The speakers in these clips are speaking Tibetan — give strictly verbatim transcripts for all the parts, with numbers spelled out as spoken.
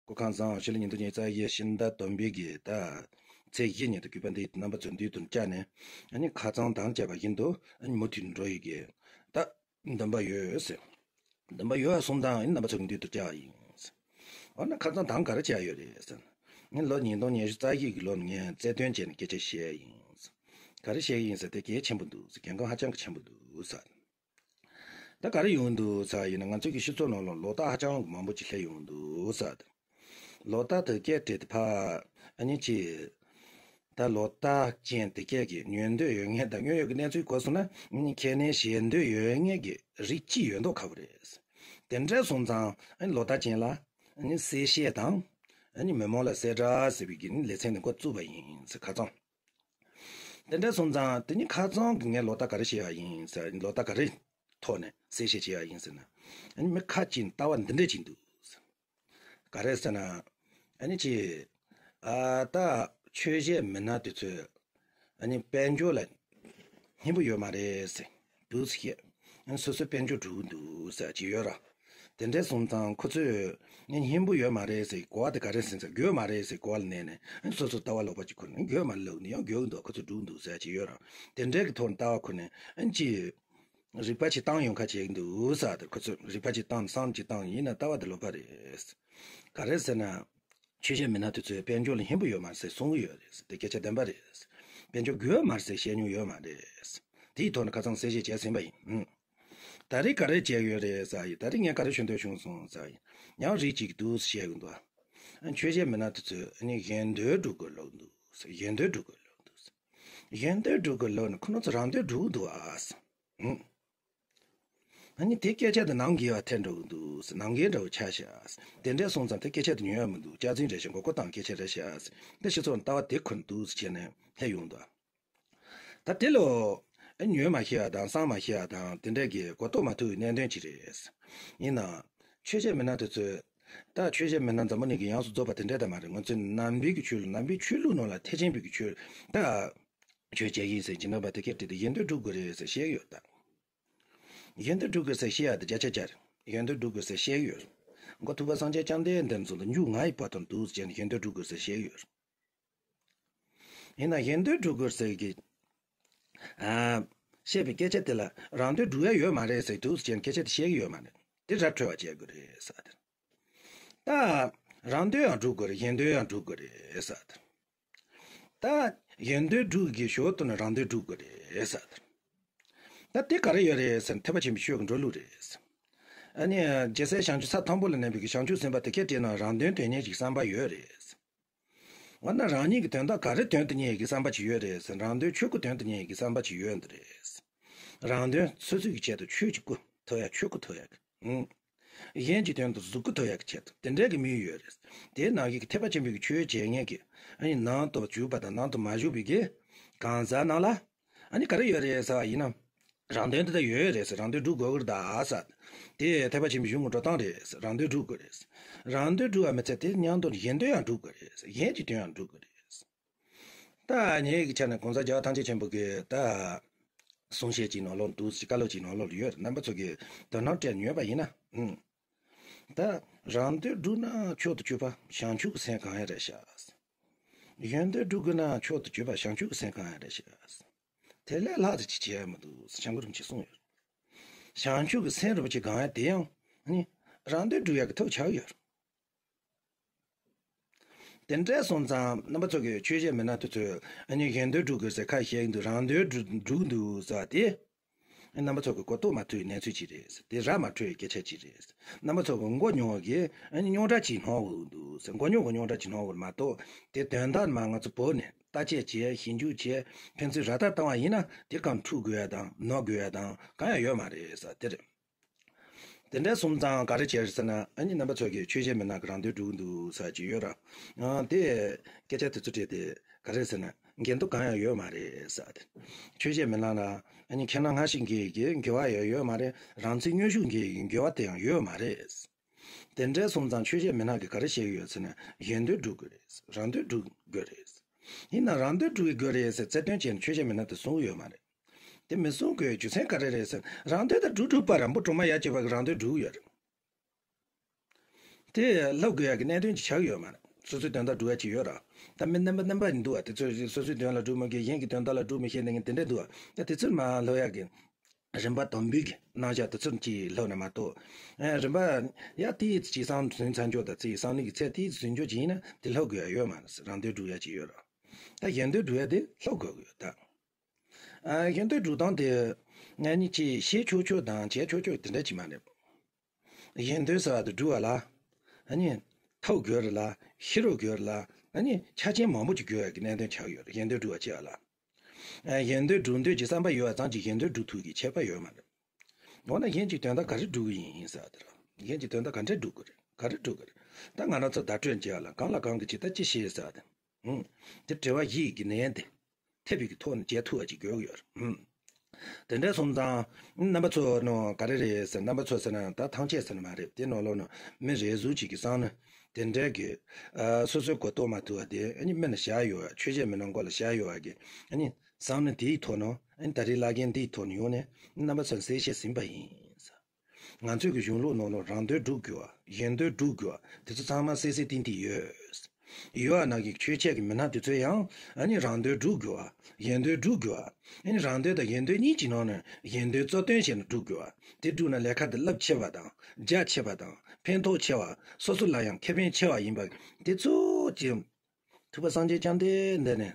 སྐུ་ཁམས་བཟང་། ཕྱི་ལོ་ཉིས་སྟོང་ཉི་ཤུ་རྩ་བཞི་ཕྱི་ཟླ་བདུན་པའི་གི་ད་ཚེས་བཞི་ཉིན་དུ་གུས་པ་འདི་རྣམ་པ་ཚོ་འདུས་དུ་བཅར་ནས་ཨ་ནི་ཁ་རྩང་དང་བཅས་པ་བཞིན་དུ་ཨ་ནི་མུ་མཐུད་འགྲོ་ཡི་གི་ད་འདུན་པ་ཡོད་ཟེར། འདུན་པ་ཡོད་གསུངས་དང་ཨ་ནི་རྣམ་པ་ཚོ་གི་འདུས་དུ་བཅར་བ་ཡིན་ཟེར། འོ་ན་ཁ་རྩང་དང་ག་རེ་བྱས་ཡོད་རེད་ཟེར། ཨ་ནི་ལོ་ཉིས་སྟོང་ཉི་ཤུ་རྩ་བཞི་གི་ལོ་ནས་ངས་རྩལ་འདོན་བྱས་ནས་སྐད་ཆ་བཤད་ཡིན་ཟེར། ག་རེ་བཤད་ཡིན་ཟེར་དེ་གལ་ཆེན་པོ་འདུག་ཟེར། གལ་འགངས་ཧ་ཅང་གི་ཆེན་པོ་འདུག་ཟེར། ད་ག་རེ་ཡོང་འདུག་ཟེར་ཡིན་ན། ང་ཚོའི་གི་སྤྱི་ཚོགས་ནང་ལ་ལོག་ལྟ་ཧ་ཅང་མང་པོ་ཅིག་སླེབས་ཡོང་འདུག་ཟེར། ལོག་ལྟ་དེ་སྐད་བྲིས་ཏེ་ཕ་ཨ་ནི་ཅི། ད་ལོག་ལྟ་ཅན་དེ་སྐད་ཀྱི་ཉན་འདོད་ཡོད་མཁན་དང་ཉན་ཡོད་ཀྱི་གནས་ཚུལ་གོ་སོང་ན་ཁས་ལེན་བྱེད་འདོད་ཡོད་མཁན་གྱི་རིགས་གཅིག་ཡོད་མདོག་ཁ་པོ་རེད། དེ་འདྲ་སོང་ཙང་ཨ་ནི་ལོག་ལྟ་ཅན་ལ་ཨ་ནི་གསལ་བཤད་དང་ཨ་ནི་མི་མང་ལ་གསལ་བསྒྲགས་ཟེར་བའི་གི་ལེ་ཚན་དེ་འགོ་བཙུགས་པ་ཡིན་ཟེར། ཁ་རྩང་དེ་འདྲ་སོང་ཙང་དེ་ནི་ཁ་རྩང་གི་ངས་ལོག་ལྟ་ག་རེ་བྱས་པ་ཡིན་ཟེར། ལོག་ལྟ་ག་རེ་ཐོག་ནས་གསལ་བཤད་བྱས་པ་ཡིན་ཟེར་ན། ཨ་ནི་མི་ཁ་ཅིག་ལྟ་བ་འདི་འདྲ་ཅིག་འདུག་ཟེར། ག་རེ་ཟེར་ན། ཨ་ནི་ཅི། ཨ་ད་ཆོས་བྱེད་མི་སྣ་དེ་ཚོས་ཨ་ནི་དཔལ་འབྱོར་ལ་སྙིང་པོ་ཡོད་མ་རེད་ཟེར་འདུག་ཟེར་བཤད། ཨ་ནི་སོ་སོའི་དཔལ་འབྱོར་སྒྲུག་འདུག་ཟེར་གྱི་ཡོད་ར། དེ་འདྲ་སོང་ཙང་ཁོ་ཚོས་ཨ་ནི་སྙིང་པོ་ཡོད་མ་རེད་ཟེར་གོ་བ་དེ་ག་རེ་ཟེར་ཟེར། དགོས་མ་རེད་ཟེར་གོ་བ་ལ་གནས་ནས་ཨ་ནི་སོ་སོ་ལྟ་བ་ལོག་པ་ཅིག་ཁུར་ནས་དགོས་མ་རེད་ལབ་ནས་ཡང་དགོས་འདུག་ཁོ་ཚོས་སྒྲུག་འདུག་ཟེར་གྱི་ཡོད་ར། དེ་འདྲ་གི་ཐོག་ནས་ལྟ་བ་ཁུར་ནས་ཨ་ནི་ཅི། རིག་པ་ཅིག་བཏང་ཡོང་ཁ་བྱེད་ཀྱི་འདུག་ཟེར། དེ་ཁོ་ཚོས་རིག་པ་ཅིག་བཏང་བསམ་ཅིག་བཏང་ཡིན་ན་ལྟ་བ་དེ་ལོག་པ་རེད། ག་རེ་ཟེར་ན། ཆོས་བྱེད་མི་སྣ་དེ་ཚོས་དཔལ་འབྱོར་ལ་སྙིང་པོ་ཡོད་མ་རེད་ཟེར་གསུང་གི་ཡོད་རེད། དེ་སྐད་ཆ་བདེན་པ་རེད། དཔལ་འབྱོར་དགོས་མ་རེད་ཟེར་བཤད་མྱོང་ཡོད་མ་རེད། དེའི་ཐོག་ནས་ཁ་རྩང་གསལ་བཤད་བྱས་ཟིན་པ་ཡིན། ཨུམ། ད་རེས་ག་རེ་བྱས་ཡོད་རེད་ཟེར་ཡིན། ད་རེས་ངས་ག་རེ་ཞུ་འདོད་བྱུང་སོང་ཟེར་ཡིན། ཡང་རིགས་གཅིག་འདུག་ཟེར་བཤད་གི་འདུག་ཆོས་བྱེད་མི་སྣ་དེ་ཚོས་ཨ་ནི་གཞན་དོན་སྒྲུབ་དགོས་ལབ་འདུག་གཞན་དོན་སྒྲུབ་དགོས་ལབ་འདུག་གཞན་དོན་སྒྲུབ་དགོས་ལབ་ནས་ཁོ་རང་ཚོ་རང་དོན་སྒྲུབ་འདུག་ཨ། ཨ་ནི་དེ་སྐད་ཆ་དེ་ནང་འགལ་བ་ཐལ་འགྲོ་གི་འདུག་ནང་འགལ་འདྲ་བོ་ཆགས་ཤག་དེ་འདྲ་སོང་ཙང་དེ་སྐད་ཆ་དེ་ཉན་ཡ་མི་འདུག་སྐྱག་རྫུན་རེད་ཤག་མགོ་སྐོར་བཏང་སྐད་ཆ་རེད་ཤག་དེ་སྤྱི་ཚོགས་ལྟ་བ་དེ་འཁོར་འདུག་ཟེར་བྱས་ནས་སླེབས་ཡོང་འདུག་ད་དེ་ལོ་ཨ་ཉན་མ་ཤེས་ཡ་དང་བསམ་མ་ཤེས་ཡ་དང་དེ་འདྲ་གི་གོ་རྟོགས་མ་ཐུབ་པའི་གནད་དོན་ཅིག་རེད། ཡིན་ནའང་ཆོས་བྱེད་མི་སྣ་དེ་ཚོས། ད་ཆོས་བྱེད་མི་སྣ་འཛམ་བུ་གླིང་གི་ཡོངས་སུ་རྫོགས་པ་དེ་འདྲ་ད་མ་རེད། ང་ཚོའི་ནང་པའི་གི་ཆོས་ལུགས་ནང་པའི་ཆོས་ལུགས་ནང་ལ་ཐེག་ཆེན་པའི་གི་ཆོས་ད། ཆོས་བྱེད་ཡིན་ཟེར་གྱི་ན་པ་དེ་སྐད་དྲིས་ཏེ་གཞན་དོན་སྒྲུབ་དགོས་རེད་ཟེར་བཤད་ཡོད་ད། གཞན་དོན་སྒྲུབ་དགོས་ཟེར་བཤད་ཡ་དེ་བརྒྱ་ཆ་བརྒྱ་རེད། གཞན་དོན་སྒྲུབ་དགོས་ཟེར་བཤད་ཡོད། མགོ་ཐུབ་པ་སངས་རྒྱས་བཅོམ་ལྡན་འདས་ཚོ་ལ་མཇུག་ང་ཡི་བར་དུ་འདུག་ཟེར་ནས་གཞན་དོན་སྒྲུབ་དགོས་ཟེར་བཤད་ཡོད། ཡིན་ན་གཞན་དོན་སྒྲུབ་དགོས་ཟེར་གི་ཨ། བཤད་པའི་སྐད་ཆ་དེ་ལ་རང་དོན་སྒྲུབ་ཡ་ཡོད་མ་རེད་ཟེར་འདུག་ཟེར་ནས་སྐད་ཆ་དེ་བཤད་གི་ཡོད་མ་རེད། དེ་ར་འཕྲོད་པ་བྱེད་དགོས་རེད་ཟེར་དེ། ད། རང་དོན་ཡང་སྒྲུབ་དགོས་རེད། གཞན་དོན་ཡང་སྒྲུབ་དགོས་རེད་ཟེར་དེ། ད། གཞན་དོན་སྒྲུབ་ཀྱི་ཞོར་དུ་ནི་རང་དོན་སྒྲུབ་དགོས་རེད་ཟེར་དེ། ད་དེ་ག་རེ་ཡོད་རེད་ཟེར་ན་ཐེག་པ་ཆེན་པོའི་ཆོས་ཀྱི་འགྲོ་ལུགས་རེད། ཨ་ནི་རྒྱལ་སྲས་བྱང་ཆུབ་ས་དང་པོ་ལ་གནས་པའི་གི་བྱང་ཆུབ་སེམས་དཔའ་དེ་སྐད་དྲིས་ན་རང་དོན་དོན་གཉེར་གྱི་བསམ་པ་ཡོད་རེད། འོ་ན་རང་ཉིད་ཀྱི་དོན་དག་ག་རེ་དོན་དུ་གཉེར་ཡས་ཀྱི་བསམ་པ་ཅིག་ཡོད་རེད་ཟེར། རང་དོན་ཆོས་སྐུ་དོན་དུ་གཉེར་ཡས་ཀྱི་བསམ་པ་ཅིག་ཡོད་འདི་རེད། རང་དོན་སོ་སོའི་གི་ཆེད་དུ་ཆོས་ཀྱི་སྐུ་ཐོབ་ཡ་ཆོས་སྐུ་ཐོབ་ཡ་གི་ཨང་། གཞན་གྱི་དོན་དུ་གཟུགས་སྐུ་ཐོབ་ཡ་གི་ཆེད་དུ་དེ་འདྲའི་གི་དམིགས་ཡུལ་ཡོད་རེད། དེའི་ནང་གི་ཐེག་པ་ཆེན་པོའི་གི་ཆོས་བྱེད་མཁན་གྱི་ཨ་ནི་ནང་དུ་བཅུག་པ་དང་ནང་དུ་མ་བཅུག་པའི་གི་གང་ཟག་ནང་ལ། ཨ་ནི་ག་རེ་ཡོད་རེད་ཟེར་བ་ཡིན་ན། རང་དོན་དེ་ལྟར་ཡོད་རེད་ཟེར། རང་དོན་སྒྲུབ་དགོས་ཀྱི་རེད་ད་ཟེར། དེ་ཐེག་པ་ཆེན་པོའི་གཞུང་གི་འགྲོ་སྟངས་རེད་ཟེར། རང་དོན་སྒྲུབ་དགོས་རེད་ཟེར། རང་དོན་སྒྲུབ་པ་མི་ཚད་དེ་མཉམ་དུ་གཞན་དོན་ཡང་སྒྲུབ་དགོས་རེད་ཟེར། གཞན་གྱི་དོན་ཡང་སྒྲུབ་དགོས་རེད་ཟེར། ད་ངེད་ཀྱི་ཆ་ནས་གོང་ས་རྒྱལ་བ་ཐམས་ཅད་མཁྱེན་པ་གི་ད་གསུང་བཤད་ཅིག་ནང་ལོགས་འདུག་ཟེར། བཀའ་སློབ་ཅིག་ནང་ལོགས་ལ་ཡོད་རེད། རྣམ་པ་ཚོ་གིས་དོ་སྣང་སྤྲད་ཉོས་པ་ཡིན་ན། ཨུམ། ད་རང་དོན་སྒྲུབ་ན་མཆོག་ཏུ་གྱུར་པ་བྱང་ཆུབ་ཀྱི་སེམས་གང་ཡང་རེད་ཤག་གཞན་དོན་སྒྲུབ་དགོས་ན་མཆོག་ཏུ་གྱུར་པ་བྱང་ཆུབ་ཀྱི་སེམས་གང་ཡང་རེད་ཤག་དེ་ལས་ལྷག་ཙམ་ཅིག་བྱས་མི་འདུག་ཟེར་སྐྱབས་མགོན་རིན་པོ་ཆེས་གསུངས་ཡོད། བྱང་ཆུབ་ཀྱི་སེམས་རིན་པོ་ཆེ་གང་ཡང་དེ་ཡང་ནི་རང་དོན་སྒྲུབ་ཡག་གི་ཐབས་ཆགས་ཡོད། དེ་འདྲ་སོང་ཙང་རྣམ་པ་ཚོ་གི་ཆོས་བྱེད་མི་སྣ་དེ་ཚོས་ཨ་ནི་གཞན་དོན་སྒྲུབ་དགོས་ཟེར་ཁ་བཤད་ཀྱི་འདུག་རང་དོན་སྒྲུབ་སྒྲུབ་འདུག་ཟེར་བ་དེ། རྣམ་པ་ཚོ་གི་གོ་རྟོགས་མ་ཐུབ་པའི་གནས་ཚུལ་ཅིག་རེད། དེ་ར་མ་འཕྲོད་པའི་སྐད་ཆ་ཅིག་རེད། རྣམ་པ་ཚོ་གི་མགོ་རྙོག་གི་ཨ་ནི་རྙོག་དྲ་ཅིག་སྣང་བ་འདུག་ཟེར། མགོ་རྙོག་གི་རྙོག་དྲ་ཅིག་སྣང་བ་མ་གཏོགས་དེ་དོན་དག་མ་ང་ཚོ་བོད་ནས་བརྟག་དཔྱད་བྱས་ཞིབ་འཇུག་བྱས་ཕན་ཚུན་ར་ཏག་བཏང་བ་ཡིན་ན་དེ་གང་འཁྲུག་དགོས་ཡ་དང་ནོར་དགོས་ཡ་དང་གང་ཡང་ཡོད་མ་རེད་ཟེར་དེ་རེད། དེ་འདྲ་སོང་ཙང་ག་རེ་བྱས་རེད་ཟེར་ན། ཨ་ནི་རྣམ་པ་ཚོ་གིས་ཆོས་བྱེད་མི་སྣ་གི་རང་དོན་སྒྲུབ་འདུག་ཟེར་གྱི་ཡོད་ར། ཨ་དེ་སྐད་ཆ་དེ་ཚོ་དྲིས་ཏེ་ག་རེ་ཟེར་ན་འགལ་འདུ་གང་ཡང་ཡོད་མ་རེད་ཟེར་ཏེ། ཆོས་བྱེད་མི་སྣ་ལ་ཨ་ནི་ཁྱེད་རང་སྔ་ཕྱི་འགལ་གྱི་འགལ་བ་ཡང་ཡོད་མ་རེད། རང་ཚིག་དངོས་ཤུགས་འགལ་གྱི་འགལ་བ་དེ་ཡང་ཡོད་མ་རེད། དེ་འདྲ་སོང་ཙང་ཆོས་བྱེད་མི་སྣ་གིས་ག་རེ་བཤད་ཀྱི་ཡོད་ཟེར་ན་གཞན་དོན་སྒྲུབ་དགོས་རེད། རང་དོན་སྒྲུབ་དགོས་རེད། ཡིན་ན་རང་དོན་སྒྲུབ་དགོས་རེད་ཟེར་རྩལ་འདོན་བྱས་ནས་ཆོས་བྱེད་མི་སྣ་དེ་གསུང་གི་ཡོད་མ་རེད། དེ་མི་གསུང་དགོས་རྒྱུ་མཚན་ག་རེ་རེད་ཟེར་ན་རང་དོན་དེ་སྒྲུབ་སྒྲུབ་པ་རམ་པོ་གྲོག་མ་ཡ་བྱེད་པ་གི་རང་དོན་སྒྲུབ་ཡོད་རེད། དེ་སློབ་དགོས་ཡག་གི་གནད་དོན་ཅིག་ཆགས་ཡོད་མ་རེད། སོ་སོའི་དོན་དག་སྒྲུབ་ཡག་ཅིག་ཡོད་ར། ད་མི་རྣམ་པ་རྣམ་པ་ཡིན་འདུག་བ། དེ་ཚོས་སོ་སོའི་དོན་ལ་སྒྲུབ་མི་དགོས། གཞན་གྱི་དོན་དག་ལ་སྒྲུབ་མི་ཤེས་ནས་དེ་འདྲ་འདུག་བ། ད་དེ་ཚོར་མ་སློབ་ཡག་གི་རིམ་པ་དང་པོའི་གི་རྣམ་གཞག་དེ་ཚོ་ཅིག་སློབ་ན་མ་གཏོགས། ཨེ། རིམ་པ་ཡ་དེའི་ཅིག་བསམ་ཟིན་ཚར་འཇོག་དང་ཚེ་བསམ་ནི་གི་ཚེ་དེའི་ཟིན་འཇོག་ཅིག་ཡིན་ན་དེ་སློབ་དགོས་ཡ་ཡོད་མ་རེད། རང་དོན་སྒྲུབ་ཡ་ཅིག་ཡོད་ར། ད་གཞན་དོན་སྒྲུབ་ཡ་དེ་སློབ་དགོས་ཀྱི་ཡོད་ད། ཨ། གཞན་དོན་སྒྲུབ་སྟངས་དེ་ང་གཉིས་ཀྱིས་བྱེད་ཆོག་ཆོག་དང་བྱེད་ཆོག་ཆོག་དེ་འདྲ་ཅིག་མ་རེད། གཞན་དོན་ཟེར་བ་དེ་སྒྲུབ་པ་ལ། ཨ་ནི། ཐོབ་དགོས་རེད་ལ། ཤེས་རོགས་དགོས་རེད་ལ། ཨ་ནི་ཆ་རྐྱེན་མང་པོ་ཅིག་དགོས་ཡ་གི་གནད་དོན་ཆགས་ཡོད་རེད། གཞན་དོན་སྒྲུབ་པ་བྱེད་པ་ལ། ཨ། གཞན་དོན་སྒྲུབ་འདོད་ཀྱི་བསམ་པ་ཡོད་པ་ཙམ་གྱིས་གཞན་དོན་སྒྲུབ་ཐུབ་ཀྱི་ཁྱད་པར་ཡོད་མ་རེད། འོ་ན་གཞན་གྱི་དོན་དག་ག་རེ་སྒྲུབ་ཀྱི་ཡིན་ཟེར་བ་དེ་རེད། གཞན་གྱི་དོན་དག་ག་འདྲས་སྒྲུབ་དགོས་རེད། ག་རེ་སྒྲུབ་དགོས་རེད། ད་ང་རང་ཚོ་བརྡ་སྤྲོད་བྱེད་ཡ་ལ་གང་ལ་གང་གི་ཇི་ལྟར་ཅི་ཤེས་ཟེར་བ་དེ། ཧུམ། དེ་དྲི་བ་བཞི་ཡི་གི་ནན་ཏན་ཐེབས་པའི་གི་ཐོག་ནས་འཇལ་ཐུབ་པ་ཅིག་དགོས་ཀྱི་ཡོད་རེད། ཧུམ། དེ་འདྲ་སོང་ཙང་རྣམ་པ་ཚོ་ནོ་ག་རེ་རེད་ཟེར། རྣམ་པ་ཚོ་ཟེར་ན་ད་ཐམས་ཅད་ཟེར་ན་མ་རེད། དེ་ནང་ལོགས་ནས་མི་རེ་ཟུང་ཅིག་གི་བསམ་ན་དེ་འདྲའི་གི། ཨ། སོ་སོའི་གོ་རྟོགས་མ་ཐུབ་པ་དེ་ཨ་ནི་མི་ན་བཞག་ཡོད་པ། ཆོས་བཤད་མི་སྣ་མགོ་ལ་བཞག་ཡོད་པ་གི་ཨ་ནི་བསམ་ན་དེའི་ཐོག་ནས་ཨ་ནི་ད་རེས་བླ་རྒན་འདིའི་ཐོག་ནས་ཡོང་ནས་རྣམ་པ་ཚོར་གསལ་བཤད་ཟིན་པ་ཡིན། ང་ཚོའི་གི་གཞུང་ལུགས་ནང་ལ་རང་དོན་སྒྲུབ་དགོས་པ། གཞན་དོན་སྒྲུབ་དགོས་པ་དེ་ཚོ་ཚང་མ་གསལ་གསལ་ཏིང་ཏིང་ཡོད། ཡོད་པ་ནང་གི་ཆོས་བཤད་ཀྱི་མི་སྣ་དེ་ཚོ་ཡང་ཨ་ནི་རང་དོན་སྒྲུབ་དགོས་པ། གཞན་དོན་སྒྲུབ་དགོས་པ། ཨ་ནི་རང་དོན་དང་གཞན་དོན་གཉིས་ཀྱི་ནང་ནས་གཞན་དོན་གཙོ་དོན་བྱས་ནས་སྒྲུབ་དགོས་པ། དེ་བསྒྲུབས་ན་ལས་ཀ་དེ་རླབས་ཆེ་བ་དང་རྒྱ་ཆེ་བ་དང་ཕན་ཐོགས་ཆེ་བ། སོ་སོ་ལ་ཡང་ཁེ་ཕན་ཆེ་བ་ཡིན་པ་དེ་ཚོ་ཅིག་ཐུབ་པ་སངས་རྒྱས་བཅོམ་ལྡན་འདས་ནས།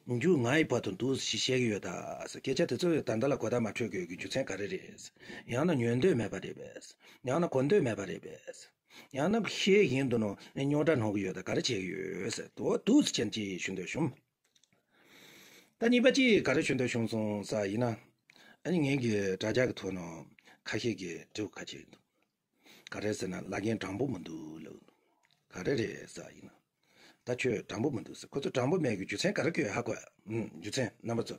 མཇུག་ང་ཡི་བར་དུ་འདུག་ཞེས་བཤད་ཀྱི་ཡོད་ད་ཟེར། སྐད་ཆ་དེ་ཚོ་ད་ལྟ་ལ་གོ་བརྡ་མ་འཕྲོད་དགོས་ཀྱི་རྒྱུ་མཚན་ག་རེ་རེད། ཡང་ན་ཉན་འདོད་མེད་པ་རེད་པས། ཡང་ན་གོ་འདོད་མེད་པ་རེད་པས། ཡང་ན་ཤེས་བཞིན་དུ་ནོ་རྙོག་དྲ་སྣོན་གྱི་ཡོད་ད་ག་རེ་བྱེད་ཀྱི་ཡོད་ཟེར། དོ་འདུག་ཟེར་ཅིག་ཞུ་འདོད་བྱུང་། ད་གཉིས་པ་ཅིག་ག་རེ་ཞུ་འདོད་བྱུང་སོང་ཟེར་ཡིན་ན། ཨ་ནི་ངེད་ཀྱི་དྲ་རྒྱ་གི་ཐོག་ནོ་ཁ་ཤས་ཀྱིས་དྲི་བ་ཁ་ཤས་འདུག་ག་རེ་ཟེར་ན་བླ་རྒན་དྲང་པོ་མི་འདུག་ལབ། ག་རེ་རེད་ཟེར་ཡིན་ན། ད་ཁྱོད་དྲང་པོ་མི་འདུག་ཟེར། ཁོ་ཚོ་དྲང་པོ་མེད་ཀྱི་རྒྱུ་མཚན་ག་རེ་ཁྱོད་ཧ་གོ་ཡ། ཨུམ། རྒྱུ་མཚན་རྣམ་པ་ཚོ།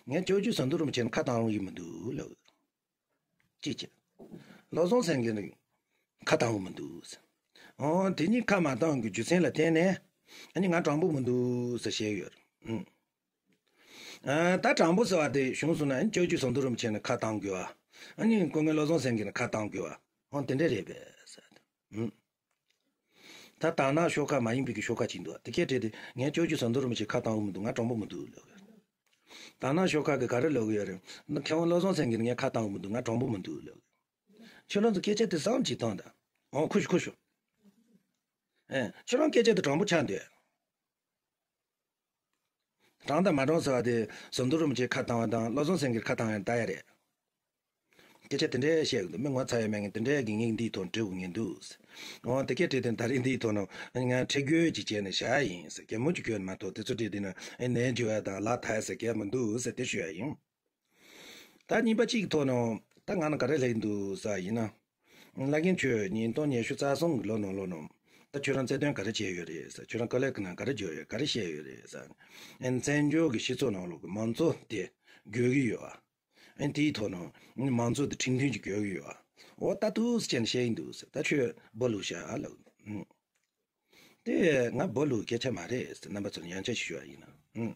ངས་སྐྱབས་རྗེ་ཟམ་གདོང་རིན་པོ་ཆེ་ནས་ཁ་བཏང་ཡོང་གི་མི་འདུག་ལབ། ཅི་བྱེད། བློ་བཟང་སེང་གེ་ནས་ཁ་བཏང་གི་མི་འདུག་ཟེར། འོ་དེ་གཉིས་ཁ་མ་བཏང་གི་རྒྱུ་མཚན་ལ་བརྟེན་ནས་ཨ་ནི་ང་དྲང་པོ་མི་འདུག་ཟེར་བཤད་ཡོད་རེད། ཨུམ། ཨ། ད་དྲང་པོ་ཟེར་བ་དེ་བྱུང་སོང་ན་ཨ་ནི་སྐྱབས་རྗེ་ཟམ་གདོང་རིན་པོ་ཆེ་ནས་ཁ་བཏང་དགོས་པ། ཨ་ནི་སྐུ་ངོ་བློ་བཟང་སེང་གེ་ནས་ཁ་བཏང་དགོས་པ། འོ་དེ་འདྲ་རེད་པས་ཟེར། ཨུམ། ད་དག་སྣང་ཤོག་ཁག་མ་ཡིན་པའི་གི་ཤོག་ཁག་ཅིག་འདུག་དེ་སྐད་བྲིས་ཏེ་ངས་སྐྱབས་རྗེ་ཟམ་གདོང་རིན་པོ་ཆེ་ཁ་བཏང་གི་མི་འདུག་ང་དྲང་པོ་མི་འདུག་ལབ། དག་སྣང་ཤོག་ཁག་གིས་ག་རེ་ལབ་གི་ཡོད་རེད། མཁས་དབང་བློ་བཟང་སེང་གེ་ནས་ངས་ཁ་བཏང་གི་མི་འདུག་ང་དྲང་པོ་མི་འདུག་ལབ། ཁྱོད་རང་ཚོ་སྐད་ཆ་དེ་བསམ་གྱིས་བཏང་དང་། འོ་ཁུ་ཤོ་ཁུ་ཤོ། ཨེ། ཁྱོད་རང་སྐད་ཆ་དེ་དྲང་པོ་ཆགས་འདུག་དྲང་དང་མ་དྲང་ཟེར་བ་དེ་ཟམ་གདོང་རིན་པོ་ཆེ་ཁ་བཏང་བ་དང་བློ་བཟང་སེང་གེར་ཁ་བཏང་ཡང་འདྲ་ཡ་རེད། སྐད་ཆ་དེ་འདྲའི་བཤད་གི་འདུག་མི་ངོ་ཚ་ཡ་མེད་མཁན་དེ་འདྲའི་གི་ངས་འདིའི་ཐོག་འབྲི་དགོས་ངེས་འདུག་འོ་དེ་སྐད་བྲིས་དེ་ད་རིང་འདིའི་ཐོག་ནས་ང་ཁྲིད་དགོས་ཀྱི་བྱས་ནས་བཞག་ཡིན་ཟེར། གད་མོ་ཅིག་གྱོན་མ་གཏོགས་དེ་ཚོ་བྲིས་དེ་ན་ཨེ་ནས་འཇུ་བ་དང་ལག་ཐལ་ཟེར་གལ་མི་འདུག་ཟེར་དེ་ཞུ་ཡ་ཡིན། ད་གཉིས་པ་གཅིག་གི་ཐོག་ནས་ད་ང་ལ་ག་རེ་སླེབས་འདུག་ཟེར་ཡིན་ན། བླ་རྒན་ཁྱོད་ཉིས་སྟོང་ཉི་ཤུ་རྩ་གསུམ་གི་ལོ་ནང་ལོགས་ནང་ད་ཁྱོད་རང་རྩ་དོན་ག་རེ་བྱས་ཡོད་རེད་ཟེར། ཁྱོད་རང་ཀ་ལེ་གི་ནང་ག་རེ་བརྗོད་ཡོད་ག་རེ་བཤད་ཡོད་རེད་ཟེར། ཨན་བཙན་བྱོལ་གི་སྤྱི་ཚོགས་ནང་ལོགས་གི་མང་གཙོ་དེ་དགོས་ཀྱི་ཡོད་ཨ། ཨན་དེའི་ཐོག་ནས་མང་གཙོ་དེ་ཁྲིམས་མཐུན་གྱི་དགོས་ཀྱི་ཡོད་ཨ། འོ་ད་འདུག་སེ་བྱས་ནས་བཤད་ཡིན་འདུག་ཟེར། ད་ཁྱོད་སྦོ་ལུག་བཤད་ཨ་ལབ། ཨུམ། དེ་ང་སྦོ་ལུག་སྐད་ཆ་མ་རེད་ཟེར། རྣམ་པ་ཚོ་ལ་ཡང་བསྐྱར་ཞུ་བ་ཡིན་ན། ཨུམ།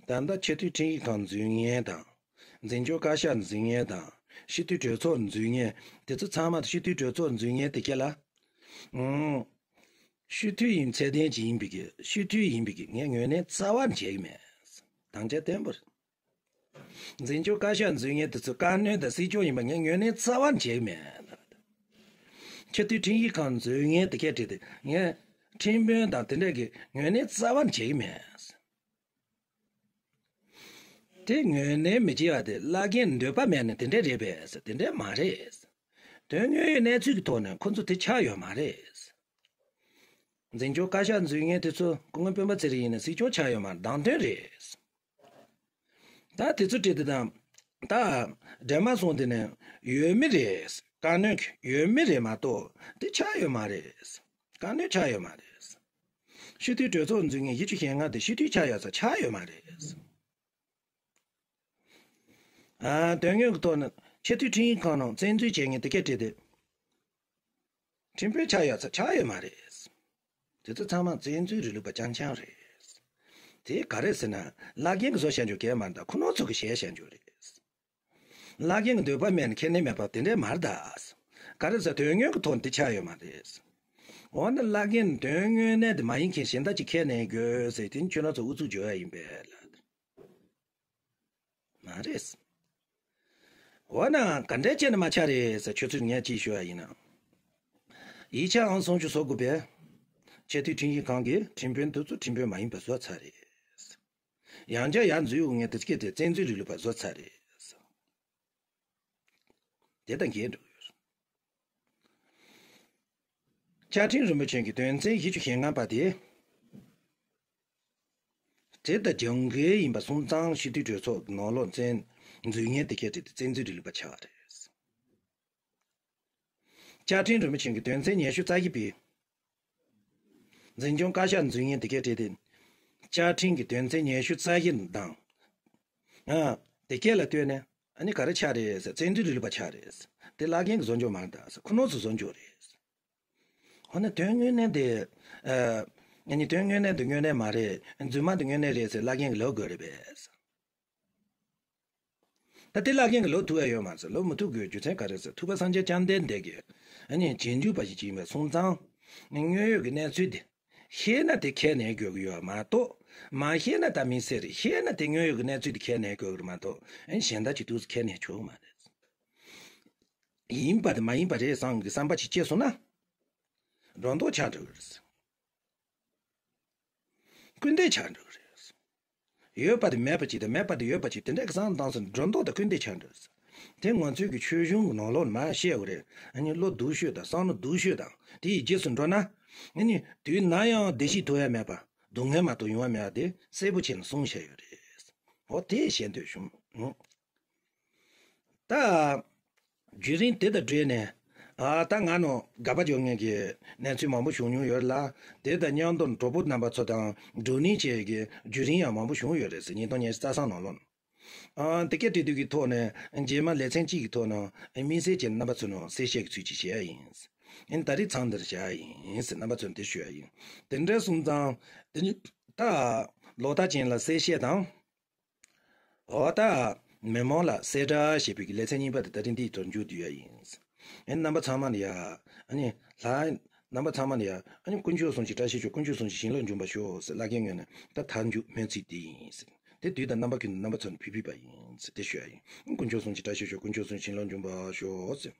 ད་ལྟ་ཆེས་མཐོའི་ཁྲིམས་ཞིབ་ཁང་འཛུལ་མཁན་དང་། འཛིན་སྐྱོང་བཀའ་ཤག་འཛུལ་མཁན་དང་། སྤྱི་འཐུས་གྲོས་ཚོགས་འཛུལ་མཁན་དེ་ཚོ་ཚང་མ་སྤྱི་འཐུས་གྲོས་ཚོགས་འཛུལ་མཁན་དེ་སྐད་ལ། ཨུམ། སྤྱི་འཐུས་ཡིན་ཚད་ལྡན་ཅིག་ཡིན་པའི་གི་སྤྱི་འཐུས་ཡིན་པའི་གི་ངས་ངོས་ལེན་རྩ་བ་ནས་བྱེད་ཀྱི་མེད། དང་ཆ་བརྟན་པོ་རེད། འཛིན་སྐྱོང་བཀའ་ཤག་འཛུལ་མཁན་དེ་ཚོ་བཀའ་བློན་དང་སྲིད་སྐྱོང་ཡིན་པ་ངས་ངོས་ལེན་རྩ་བ་ནས་བྱེད་ཀྱི་མེད། ཆེས་མཐོའི་ཁྲིམས་ཞིབ་ཁང་འཛུལ་མཁན་དེ་སྐད་བྲིས་ཏེ་ངས་ཁྲིམས་དཔོན་དང་དེ་འདྲ་གི་ངོས་ལེན་རྩ་བ་ནས་བྱེད་ཀྱི་མེད། དེ་ངོས་ལེན་མི་བྱེད་པ་དེ་བླ་རྒན་འདོད་པ་མེད་ནས་དེ་འདྲ་རེད་པས། དེ་འདྲ་མ་རེད། དོན་དངོས་ཡོད་གནས་ཚུལ་གྱི་ཐོག་ནས་ཁོ་ཚོ་དེ་ཆགས་ཡོད་མ་རེད། འཛིན་སྐྱོང་བཀའ་ཤག་འཛུལ་མཁན་དེ་ཚོ་སྐུ་ངོ་སྤེན་པ་ཚེ་རིང་ཡིན་ན་སྲིད་སྐྱོང་ཆགས་ཡོད་མ་རེད། བདམས་ཐོན་རེད། ད་དེ་ཚོ་བྲིས་ཏེ་དང་། ད་འདྲ་མ་སོང་དེ་ནས་ཡོད་མི་རེད། བཀའ་བློན་གྱི་ཡོད་མི་རེད་མ་གཏོགས་དེ་ཆགས་ཡོད་མ་རེད། བཀའ་བློན་ཆགས་ཡོད་མ་རེད། སྤྱི་འཐུས་གྲོས་ཚོགས་འཛུལ་མཁན་བཞི་བཅུ་ཞེ་ལྔ་དེ་སྤྱི་འཐུས་ཆགས་ཡོད་ས་ཆགས་ཡོད་མ་རེད། ཨ། དོན་དངོས་ཀྱི་ཐོག་ནས་ཆེས་མཐོའི་ཁྲིམས་ཞིབ་ཁང་ནང་བཙན་འཛུལ་བྱེད་མཁན་དེ་སྐད་བྲིས་ཏེ། ཁྲིམས་དཔོན་ཆགས་ཡོད་ས་ཆགས་ཡོད་མ་རེད། དེ་ཚོ་ཚང་མ་བཙན་འཛུལ་རིང་ལུགས་པ་རྐྱང་རྐྱང་རེད། དེ་ག་རེད་ཟེར་ན་བླ་རྒན་གྱིས་བཟོས་བཞག་རྒྱུ་གལ་མ་རེད། ད་ཁོ་རང་ཚོ་གིས་བྱས་བཞག་རྒྱུ་རེད། བླ་རྒན་གྱི་འདོད་པ་མེད་ན་ཁས་ལེན་མེད་པ་དེ་འདྲས་མ་རེད་ད། བཀའ་ ག་རེ་ཟེར། དོན་དངོས་ཀྱི་ཐོག་ནས་དེ་ཆགས་ཡོད་མ་རེད། འོ་ན་བླ་རྒན་དོན་དངོས་གནས་དེ་མ་ཡིན་མཁན་གཞན་དག་ཅིག་ཁས་ལེན་དགོས་ཟེར་དེ་ནི་ཁྱོད་རང་ཚོ་ཨུ་ཚུགས་བརྗོད་ཡ་ཡིན་པས་ལ། མ་རེད། འོ་ན་ག་འདྲས་བྱས་ནས་མ་ཆགས་རེད་ཟེར། ཁྱོད་ཚོས་ངས་ཅིག་ཞུ་ཡ་ཡིན་ན། ཡིག་ཆ་ཨང་སུམ་ཅུ་སོ་དགུ་པའི་ཆེས་མཐོའི་ཁྲིམས་ཞིབ་ཁང་གི་ཁྲིམས་དཔོན་དེ་ཚོ་ཁྲིམས་དཔོན་མ་ཡིན་པ་བཟོས་ཚར་རེད། ཡང་བསྐྱར་ཡར་འཛུལ་ཡོང་མཁན་དེ་སྐད་དེ་བཙན་འཛུལ་རིང་ལུགས་པ་བཟོས་ཚར་རེད། དེ་དང་འགལ་འགྲོ་གི་ཡོད། བཅའ་ཁྲིམས་རིན་པོ་ཆེ་གི་དོན་ཚན་བཞི་བཅུ་ཞེ་ལྔ་པ་དེ། དེ་དང་རྒྱབ་འགལ་ཡིན་པ་སོང་ཙང་སྤྱི་འཐུས་གྲོས་ཚོགས་ནང་ལོགས་བཙན་འཛུལ་མཁན་དེ་སྐད་དེ་བཙན་འཛུལ་རིང་ལུགས་པ་ཆགས་པ་རེད། བཅའ་ཁྲིམས་རིན་པོ་ཆེ་གི་དོན་ཚན་ཉི་ཤུ་རྩ་བཞི་པའི་འཛིན་སྐྱོང་བཀའ་ཤག་འཛུལ་མཁན་དེ་སྐད་བྲིས་ཏེ། བཅའ་ཁྲིམས་ཀྱི་དོན་ཚན་ཉི་ཤུ་རྩ་བཞི་དང་། ཨ། དེ་སྐད་ལ་ལྟོས་ནས་ཨ་ནི་ག་རེ་ཆགས་རེད་ཟེར། བཙན་འཛུལ་རིང་ལུགས་པ་ཆགས་རེད་ཟེར། དེ་བླ་རྒན་གྱི་བཟོ་འཇོག་མ་རེད་ཟེར། ཁོ་རང་ཚོ་བཟོ་འཇོག་རེད་ཟེར། འོ་ན་དོན་དངོས་གནས་དེ། ཨ་ནི་དོན་དངོས་གནས་དེ་དངོས་གནས་མ་རེད། རྫུན་མ་དེ་དངོས་གནས་རེད་ཟེར་བླ་རྒན་གྱིས་ལབ་དགོས་རེད་པས། ད་དེ་བླ་རྒན་གྱིས་ལབ་ཐུབ་ཡ་ཡོད་མ་རེད། ལབ་མི་ཐུབ་དགོས་རྒྱུ་མཚན་ག་རེ་ཟེར། ཐུབ་པ་སངས་རྒྱས་བཅོམ་ལྡན་འདས་ཀྱིས་ཨ་ནི་རྗེས་འཇུག་པ་ཞིག་ཡིན་པ་སོང་ཙང་། དངོས་ཡོད་ཀྱི་གནས་ཚུལ་དེ་ཤེས་ན་དེ་ཁས་ལེན་དགོས་ཀྱི་ཡོད་མ་གཏོགས། མ་ཤེས་ན་ད་མི་སེར་ཤེས་ན་དེ་དངོས་ཡོད་ཀྱི་གནས་ཚུལ་དེ་ཁས་ལེན་དགོས་ཀྱི་རེད་མ་གཏོགས། ཨ་ནི་གཞན་དག་ཅིག་འདུག་སེ་ཁས་ལེན་ཆོག་གི་མ་རེད། ཡིན་པ་དེ་མ་ཡིན་པ་རེད་བསམ་གི་བསམ་པ་ཅིག་སྐྱེས་སོང་ན། སྒྲོ་འདོགས་ཆགས་འགྲོ་གི་རེད། སྐུར་འདེབས་ཆགས་འགྲོ་གི་རེད། ཡོད་པ་དེ་མེད་པ་ཅིག་དང་། མེད་པ་དེ་ཡོད་པ་ཅིག་དེ་འདྲ་གི་བསམ་བཏང་སོང་། སྒྲོ་འདོགས་དང་སྐུར་འདེབས་ཆགས་འགྲོ་གི་རེད། དེ་ང་ཚོའི་གི་ཆོས་གཞུང་གི་ནང་ལོགས་ནས་མར་བཤད་དགོས་རེད། ཨ་ནི་བློ་སྡུག་ཤོས་དང་བསམ་བློ་སྡུག་ཤོས་དང་དེའི་རྗེས་སུ་འགྲོ་ན། ཨ་ནི་དུས་ནམ་ཡང་བདེ་སྐྱིད་ཐོབ་ཡ་མེད་པ། སྡུག་བསྔལ་མ་གཏོགས་ཡོང་བ་མེད་པ་དེ་གསལ་པོ་བྱས་ནས་གསུངས་བཞག་ཡོད་རེད། འོ་དེ་བཤད་འདོད་བྱུང་། ད། བརྒྱུད་རིམ་དེ་དང་འབྲེལ་ནས། ཨ། ད་ང་ནང་དགག་པ་རྒྱག་མཁན་གྱི་གནས་ཚུལ་མང་པོ་བྱུང་མྱོང་ཡོད་ལ། དེ་དང་མཉམ་དུ་གྲོགས་པོ་རྣམ་པ་ཚོ་དང་བགྲོ་གླེང་བྱེད་ཀྱི་བརྒྱུད་རིམ་ཡང་མང་པོ་བྱུང་ཡོད་རེད་ཟེར། ཉིས་སྟོང་ཉི་ཤུ་རྩ་གསུམ་ནང་ལོགས། ཨ། དེ་སྐད་བྲིས་དུས་ཀྱི་ཐོག་ནས་རྗེས་མ་ལེ་ཚན་གཅིག་གི་ཐོག་ནས་དམིགས་བསལ་གྱིས་རྣམ་པ་ཚོ་ནང་གསལ་བཤད་ཀྱི་ཚུལ་གྱིས་བྱེད་ཡ་ཡིན། ཨ་ནི་ད་རེས་མཚམས་འདིར་བཞག་ཡ་ཡིན་ཟེར། རྣམ་པ་ཚོ་ནས་དེ་ཞུ་ཡ་ཡིན། དེ་འདྲ་སོང་ཙང་དེ་ནི་ད་ལོ་ལྟར་ཅན་ལ་གསལ་བཤད་དང་། འོ་ད། མི་མང་ལ་གསལ་བསྒྲགས་ཞེས་པའི་ལེ་ཚན་གཉིས་པ་དེ་ད་རིང་འདིའི་ཐོག་མཇུག་བསྡུ་ཡ་ཡིན། ཨེ། རྣམ་པ་ཚང་མ་ལ་ཡ། ཨ་ནི་ལྷ། རྣམ་པ་ཚང་མ་ལ་ཡ། ཨ་ནི་དཀོན་མཆོག་གསུམ་གྱི་བཀྲ་ཤིས་ཤོག་དཀོན་མཆོག་གསུམ་གྱི་བྱིན་རླབས་འབྱུང་བར་ཤོག་ཟེར། བླ་རྒན་ངོས་ནས་ད་མཐའ་མཇུག་སྨོན་ཚིག་འདི་ཡིན་ཟེར། དེ་དུས་དང་རྣམ་པ་ཀུན་ཏུ་རྣམ་པ་ཚོ་ནས་ཕུལ་ཕུལ་བ་ཡིན་ཟེར་དེ་ཞུ་ཡ་ཡིན། དཀོན་མཆོག་གསུམ་གྱི་བཀྲ་ཤིས་ཤོག་དཀོན་མཆོག་གསུམ་གྱི་བྱིན་རླབས་འབྱུང་བར་ཤོག་ཟེར།